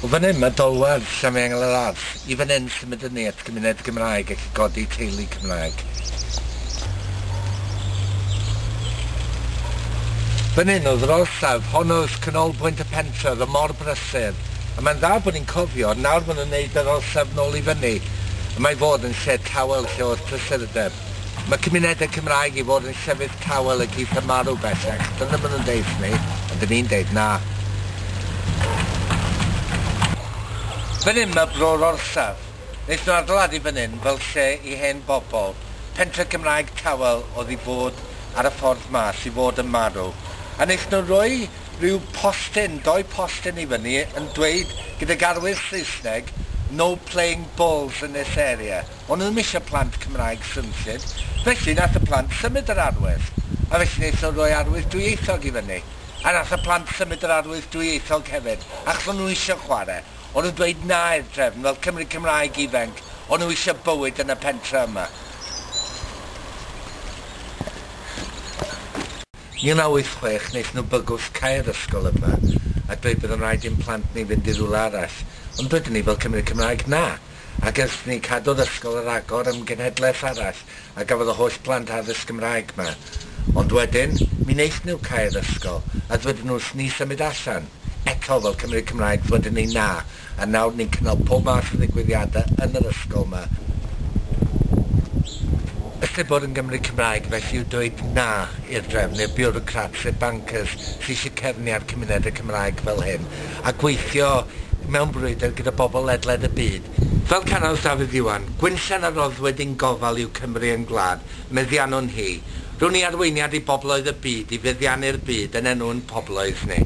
O fan hyn mae Dolwar, Llanfihangel yr Arth. I fan hyn symudon ni at gymuned Gymraeg ac i godi teulu Cymraeg. Fan hyn oedd yr orsaf, hon oedd canolbwynt y pentre, oedd o mor brysur. A mae'n dda bod ni'n cofio, nawr maen nhw'n neud yr orsaf nôl i fyny. A mae fod yn lle tawel lle oedd prysurdeb. Mae cymunedau Cymraeg i fod yn llefydd tawel ac eitha marw bellach. Dyna maen nhw'n deud ni, ond dyn ni'n deud na. Fan hyn mae Bro'r Orsaf. Wnaethon nhw adeiladu fan hyn fel lle i hen bobl. Pentre Cymraeg tawel oedd i fod ar y ffordd mas, i fod yn marw. A wnaethon nhw roi rhyw postyn, doi postyn i fyny yn dweud gydag arwydd Saesneg, "No playing balls in this area." O'n nhw ddim eisiau plant Cymraeg swnllyd. Felly nath y plant symud yr arwydd. A felly wnaethon nhw roi arwydd dwyieithog i fyny. A nath y plant symud yr arwydd dwyieithog hefyd, achos o'n nhw eisiau chwarae. O'n nhw'n dweud na i'r drefn, fel Cymry Cymraeg ifanc, o'n nhw eisiau bywyd yn y pentre yma. 1986 wnaethon nhw bygwth cau'r ysgol yma a dweud bydd yn rhaid i'n plant ni fynd i rywle arall. Ond dwedon ni fel Cymry Cymraeg na. Ac ers ni cadw'r ysgol ar agor am genhedlaeth arall a gafodd y holl plant addysg Gymraeg 'ma. Ond wedyn, mi wnaethon nhw cau'r ysgol a dwedon nhw wrth ni symud allan. Eto fel Cymry Cymraeg ddwedon ni na a nawr ni'n cynnal pob math o ddigwyddiadau yn yr ysgol 'ma. Ystyr bod yn Gymry Cymraeg felly yw dweud na i'r drefn, i'r biwrocrats, i'r bankers sy eisiau cefnu ar cymunedau Cymraeg fel hyn, a gweithio mewn brwydr gyda bobl ledled y byd. Fel canodd Dafydd Iwan, Gwinllan a roddwyd i'n gofal yw Cymru ein gwlad, meddiannwn hi. Rown ni arweiniad i bobloedd y byd i feddiannu'r byd yn enw'n pobloedd ni.